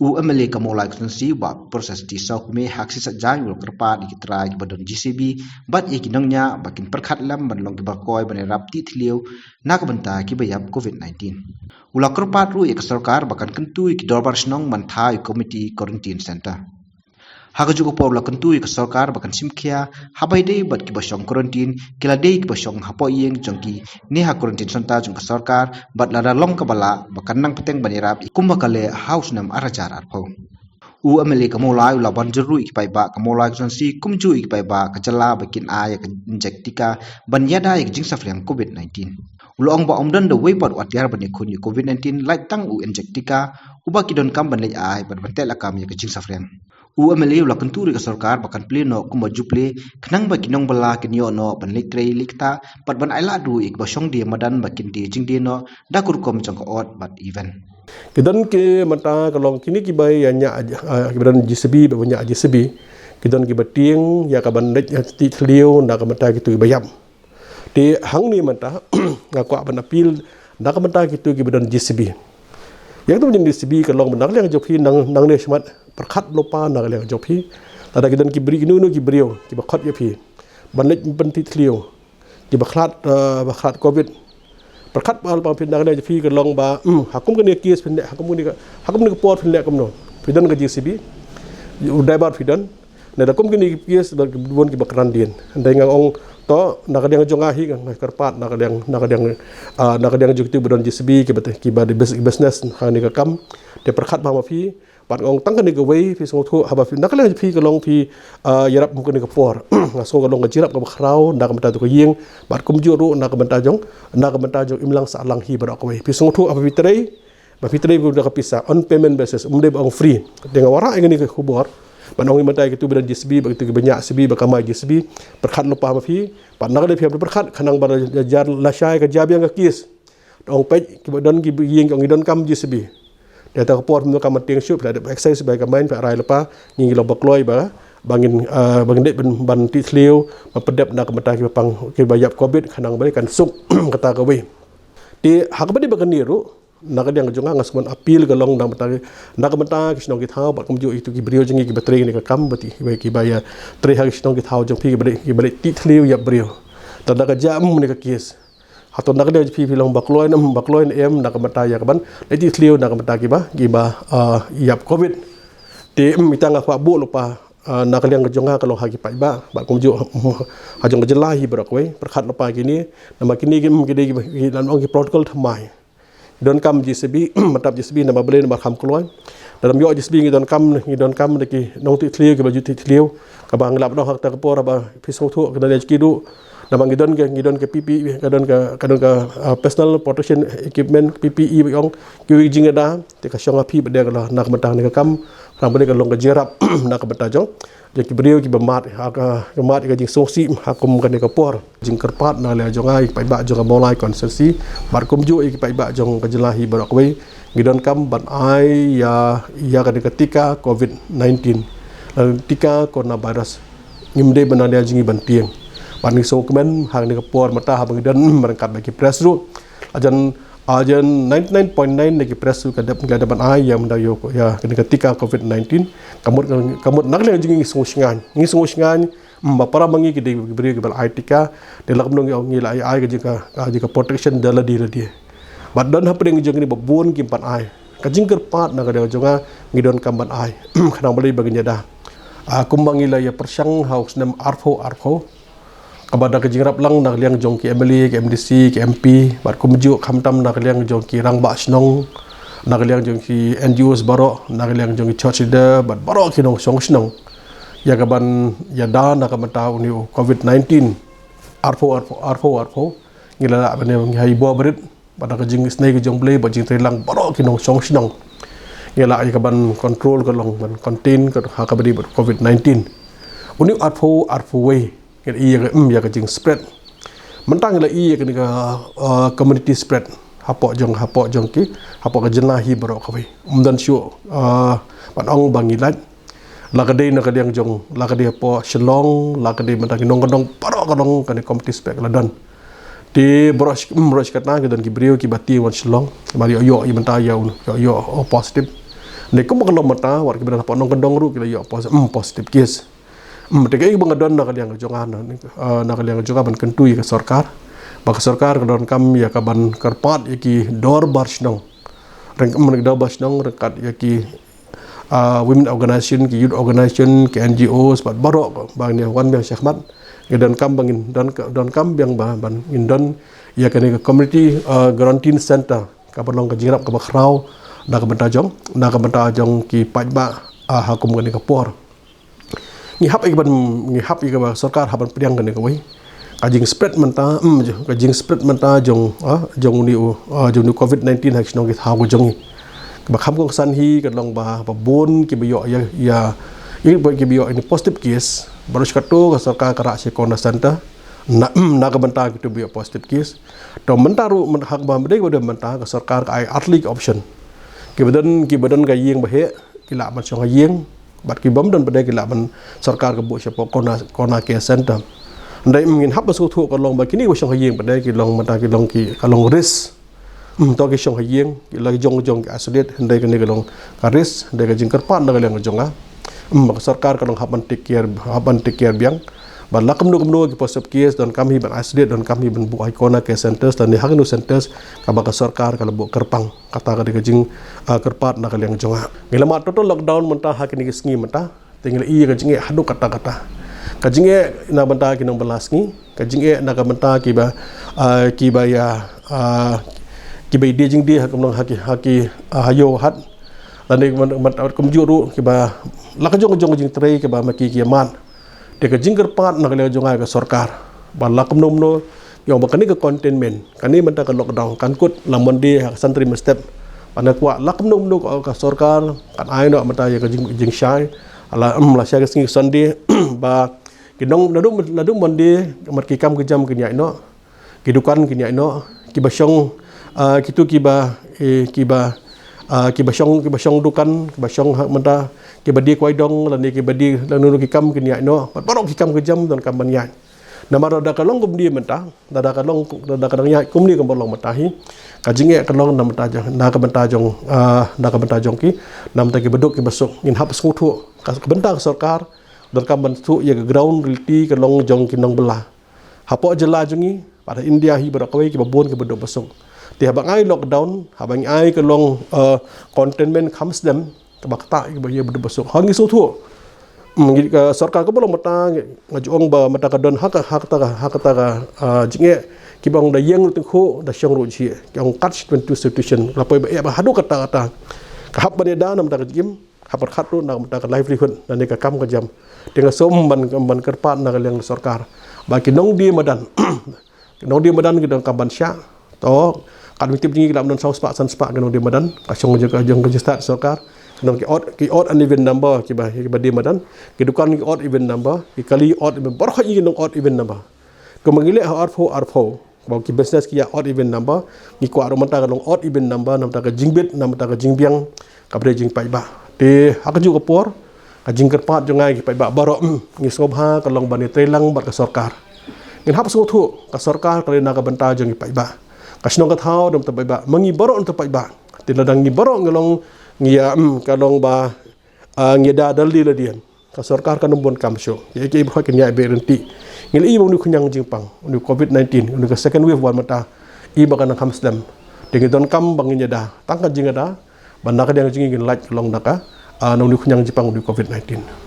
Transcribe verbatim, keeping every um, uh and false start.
U MLA ka Mawlai Constituency, Bah Precious T Sawkmie, ha ka shisha jaiñ u la kyrpad ïa ki trai kiba don JCB bad ïa ki nongñiah ba kin pyrkhat lem ban long kiba koi ban ïarap tih thliew na ka bynta kiba ïap COVID nineteen. U la kyrpad ruh ïa ka sorkar ba kan kyntu ïa ki dorbar shnong ban thaw ïa ka community quarantine center. Ha kajuh ka por u la kyntu ïa ka sorkar ba kan shimkhia haba ïadei bad kiba shong quarantine, ki la dei kiba shong hapoh ïing jong ki ne ha quarantine center jong ka sorkar, bad lada long kaba lah ba kan nang bteng ban ïarap kumba ka leh ha u snem ar hajar arphew. U MLA ka Mawlai u la ban jur ruh ïa ki paidbah ka Mawlai Constituency kumjuh ïa ki paidbah ka jylla ba kin ai ïa ka injek tika ban ïada ïa ka jingsaphriang COVID nineteen. U la ong ba ym don da uwei pat u atiar ban ïakhun ïa COVID nineteen, lait tang u injek tika uba ki donkam ban leit ai bad ban teh lakam ïa ka jingsaphriang. U MLA u la kyntu ruh ïa ka sorkar ba kan plie noh kumba ju plie khnang ba ki nongbylla kin ïoh noh ban leit trei leit ktah bad ban ailad ruh ïa kiba shong die madan ba kin die jingdie noh da ka rukom jong ka odd bad even. Ki don ki mynta ka long kine kiba ïa ñiah, ah, kiba don JCB, ba ñiah JCB. Ki don kiba tieng ïa ka ban leit tih thliew na ka bynta kito kiba ïap. Te hangne mynta nga kwah ban appeal na ka bynta kito kiba don JCB. Ïa kito kiba don JCB ka long ba na ka liang jong phi nang, nangne shakhmat pyrkhat lypa na ka liang jong phi. Lada ki don ki briew, kino kino ki briew kiba khot ïa phi ban leit ban tih thliew, kiba khlad, eh, ba khlad COVID. Pyrkhat ba lypa phi na ka liang jong phi ka long ba, hmm, ha kum kane ka case phin leh, ha kum kane ka, ha kum kane ka por phin leh kumno. Phi don ka JCB, u driver phi don. Ne da kum kine ki case ba ki bun kiba kren dien. Hynrei nga ong to na ka liang jong nga hi nga kyrpad na ka liang, na ka liang, ah, na ka liang jong kito ba don JCB kiba te, kiba dei bus-, business ha kane ka kam. Te pyrkhat ba ma phi, bad nga ong tang kane kawei phi sngewthuh haba phi na ka liang phi ka long phi, ah, ïarap kum kane ka por. Nga sngew ka long ka jingïarap kaba khraw na ka bynta to ka ïing, bad kumjuh ruh na ka bynta jong, na ka bynta jong imlang sahlang hi baroh kawei. Phi sngewthuh haba phi trei, ba phi trei da ka pisa on payment basis, ym dei ba ong free. Te nga wanrah ïa kane ka khubor ban ong ïa mynta ïa kito ba don JCB, ba kito kiba ñiah JCB, ba kamai JCB, pyrkhat lypa ma phi. Bad na ka liang phi hap pyrkhat khnang ba la jar lashai ka jabiang ka case. Ong peit kiba don ki ïing ki ong ngi donkam JCB. Te ha ka por phi donkam ban tieng shuh phi la dep excise ba ka main phi rai lypa, ngi ngi long ba kloi ba, ba ngin, ah, ba ngin dei ban, ban tih thliew, ba pyndep na ka bynta kiba pang kiba ïap COVID khnang ba kan suk kata kawei. Te ha kaba dei ba kane ruh, na ka liang jong nga nga sngewbha appeal ka long na ka bynta, na ka bynta ki shnong ki thaw bad kumjuh ïa kito ki briew jong ngi kiba trei kane ka kam, ba ti kiba, kiba ïa trei ha ki shnong ki thaw jong phi kiba dei, kiba dei tih thliew ïap briew. Te na ka jia ym ne ka case. Hato na ka liang jong phi phi long ba kloi ne em, ba kloi ne em na ka bynta ïa ka ban leit tih thliew na ka bynta kiba, kiba, ah, ïap COVID. Te, mm, ita nga kwah buh lypa, ah, na ka liang jong nga ka long ha ki paidbah bad kumjuh ha jong ka jylla hi baroh kawei, pyrkhat lypa kine, namar kine ki, mm, ki dei ki, ki, ki protocol thymmai. Donkam JCB, mynta JCB namar balei, namar kham kloi. Lada ym ïoh JCB ngi donkam, ngi donkam da ki nongtih thliew kiba ju tih thliew. Kaba ngi lap noh ha kata ka por ba phi sngewthuh ka nalai ki ruh. Namar ngi don ka, ngi don ka PPE, ka don ka, ka don ka, ah, personal protection equipment, PPE ba ong, kiwei ki jingïada, te ka shong ha phi ba dei ka la na ka bynta kane ka kam, namar balei ka long ka jingïarap na ka bynta jong jong ki briew kiba mad ha ka, ka mad ïa ka jingsngewsih ha kum kane ka por. Jingkyrpad na ka liang jong nga ïa ki paidbah jong ka Mawlai Constituency bad kumjuh ïa ki paidbah jong ka jylla hi baroh kawei, ngi donkam ban ai ïa, ïa kane ka tika COVID nineteen, eh, tika coronavirus. Ngim dei ban na liang jong ngi ban tieng. Bad ngi sngewkmen ha kane ka por mynta haba ngi don ryngkat bad ki press ruh. Hajan, hajan ninety nine point nine na ki press ruh ka dep, ka dep ban ai ïa mynta ïa, ïa kane ka tika COVID nineteen. Ka mut, ka mut na ka liang jong ngi sngewsngaiñ. Ngi sngewsngaiñ, mm, ba para ma ngi ki dei ki briew kiba la ai tika. Te la kumno ngi, ngi la ai, ai ka jingka, ka jingka protection da lade lade. Bad don hapdeng jong ngi ba bun kim pat ai. Ka jingkyrpad na ka liang jong nga ngi donkam ban ai. Khnang balei ba ngin ïada. Ah, kumba ngi la ïa pyrshang ha u snem arphew arphew. Kaba da ka jingïarap lang na ka liang jong ki MLA, ki MDC, ki MP, bad kumjuh khamtam na ka liang jong ki rangbah shnong, na ka liang jong ki NGOs baroh, na ka liang jong ki church leader, bad baroh ki nongshong shnong. Ïa kaban ïada na ka bynta une u COVID nineteen. Arphew, arphew, arphew, arphew. Ngi la lah ban ïa ngi ha i bor barit. Bad da ka jingisynei ka jong U Blei, bad jingtreilang baroh ki nongshong shnong. Ngi la ïa kaban control ka long, ban contain ka ha kaba dei bad COVID nineteen. Une u arphew, arphew wei. Ngi la ïa ka, mm, ïa ka jingspread. Mynta ngi la ïa kane ka, uh, community spread. Hapoh jong, hapoh jong ki, hapoh ka jylla hi baroh kawei. Ym don shuh, uh, ban ong ba ngi lait. La ka dei na ka liang jong, la ka dei hapoh Shillong, la ka dei mynta ki nongkyndong baroh ka long kane community spread la don. Te baroh shi, mm, baroh shi katta ki don ki briew kiba tieng wan Shillong. Ba ïoh ïoh ïa mynta ïa u, ïoh ïoh, oh, positive. Ne kum ka long mynta wat ki ba don hapoh nongkyndong ruh ki la ïoh pos- mm, positive case. Mm, te ka ïa ba nga don na ka liang ka jong nga na, ah, na ka liang ka jong nga ban kyntu ïa ka sorkar ba ka sorkar ka donkam ïa ka ban kyrpad ïa ki dorbar shnong. Ryngkat, mm, ki dorbar shnong ryngkat ïa ki, ah, women organization, ki youth organization, ki N G Os bad baroh ba ngin wan biang shakhmat. Ngi donkam ba ngin don, donkam biang ba ban ngin don ïa kane ka community, ah, quarantine center kaba long ka jingïarap kaba khraw na ka bynta jong, na ka bynta jong ki paidbah, ah, ha kum kane ka por. Ngi hap ïa ka ban, ngi hap ïa ka ba sorkar hap ban pdiang kane kawei. Ka jingspread mynta, mm, ka jingspread mynta jong, ah, jong une u, ah, jong une u covid nineteen ha ki shnong ki thaw ka jong ngi. Kaba kham kongsan hi ka long ba, ba bun ki ba ïoh ïa, ïa, ïa ba ki ba ïoh ïa une u positive case. Baroh shi kato ka sorkar ka rah shi corona center na, na ka bynta kito ba ïoh positive case. To mynta ruh, myn- haba ba dei ba dei mynta ka sorkar ka ai ar tylli ki option. Ki ba don, ki ba don ka ïing ba heh ki lah ban shong ha ïing, bad ki bym don pat de ki lah ban, sorkar ka buh shapoh corona, corona care center. Hynrei, mm, ngin hap ban sngewthuh ka long ba kine ba shong ha ïing pat de ki long mynta ki long ki, ka long risk. Mm, to ki shong ha ïing ki la jong jong ki isolate, hynrei kane ka long ka risk, hynrei ka jingkyrpad na ka liang ka jong nga. Mm, ka sorkar ka long hap ban take care, hap ban take care biang. Bad la kumno kumno ki positive case donkam hi ban isolate, donkam hi ban buh ha ki corona care centers, lane ha kino centers kaba ka sorkar ka la buh kyrpang. Kata ka dei ka jing, ah, kyrpad na ka liang jong nga. Ngi la mad total lockdown mynta ha kine ki sngi mynta. Te ngi la ïohi ka jingeh haduh katta katta. Ka jingeh na bynta ki nongbylla sngi, ka jingeh na ka bynta ki ba, ah, ki ba ïa, ah, ki ba ïa die jingdie ha kumno ha ki, ha ki, ah, ha ïew hat. Lane mynta kumjuh ruh ki ba la ka jong ka jong ka jingtrei ki ba ma ki ki ïa mad. Te ka jingkyrpad na ka liang jong nga ïa ka sorkar ba la kumno kumno, ïa ba kane ka containment, kane mynta ka lockdown kan kut la Monday ha ka san tarik mynstep. Bad nga kwah la kumno kumno ka, ka sorkar kan ai noh mynta ïa ka jing, jingshai. La, em, la shai ka sngi Sunday ba ki nong naduh, naduh Monday mat ki kam ki jam kin ïaid noh. Ki dukan kin ïaid noh, ki ba shong, ah, kito ki ba, eh, ki ba, ah, ki ba shong, ki ba shong dukan, ki ba shong ha mynta, ki ba die kwai dong, lane ki ba die lane ki kam kin ïaid noh. Bad baroh ki kam ki jam donkam ban ïaid. Namar lada ka long kumne mynta, lada ka long, lada ka dang ïaid kumne kumba long mynta hi, ka jingeh ka long na bynta jong, na ka bynta jong, ah, na ka bynta jong ki, na bynta ki ba duk ki ba suk. Ngin hap sngewthuh ka, ka bynta ka sorkar donkam ban sngewthuh ïa ka ground reality ka long jong ki nongbylla hapoh jylla jong ngi bad ha India hi baroh kawei ki ba bun ki ba duk ba suk. Te haba ngi ai lockdown, haba ngi ai ka long, eh, containment kham slem, kaba ktah ïa ki ba, ïa ba duk ba suk. Ha ngi sngewthuh, mm, ngi, ka sorkar kaba long mynta, nga ju ong ba mynta ka don ha ka, ha kata ka, ha kata ka, ah, jingeh, ki ba ong da ïeng ruh tyngkhuh, da shong ruh jhieh, ki ong catch twenty-two situation. La poi ba eh ba haduh katta katta ka hap ban ïada na bynta ka jingim, hap pyrkhat ruh na ka bynta ka livelihood lane ka kam ka jam. Te nga sngewbha ban, ban kyrpad na ka liang sorkar ba ki nongdie madan, ki nongdie madan ki donkam ban shah. To, kat mi tip jong ngi ki lah ban don saw spah san spah ki nongdie madan, ka shong jong ka, jong ka jingstad sorkar. Ki nong ki odd, ki odd and even number ki ba, ki ba die madan. Ki dukan ki odd even number, ki kali odd even, baroh ki nong odd even number. Kumba ngi leh ha arphew arphew, ba ki business ki ïa odd even number, ngi kwah ruh mynta ka long odd even number, na bynta ka jingbit, na bynta ka jingbiang, kaba dei jingpaidbah. Te ha kajuh ka por, ka jingkyrpad jong nga ïa ki paidbah baroh, mm, ngi sngewbha ka long ban ïatrei lang bad ka sorkar. Ngin hap sngewthuh ka sorkar ka dei na ka bynta jong ki paidbah. Ka shnong ka thaw don bynta paidbah, ma ngi baroh don bynta paidbah. Te lada ngi baroh ngi long, ngi ïa, mm, ka long ba, ah, ngi da da lade lade, ka sorkar kan ym bun kam shuh. Ïa ki baroh kin ïa beh rynti. Ngi la i ba une u khñiang jingpang, une u covid nineteen, une ka second wave wan mynta, i ba kan nang kham slem. Te ngi donkam ba ngin ïada tang ka jingada, ba na ka liang jong ngi ngin lait ka long na ka, ah, na une u khñiang jingpang une u covid nineteen.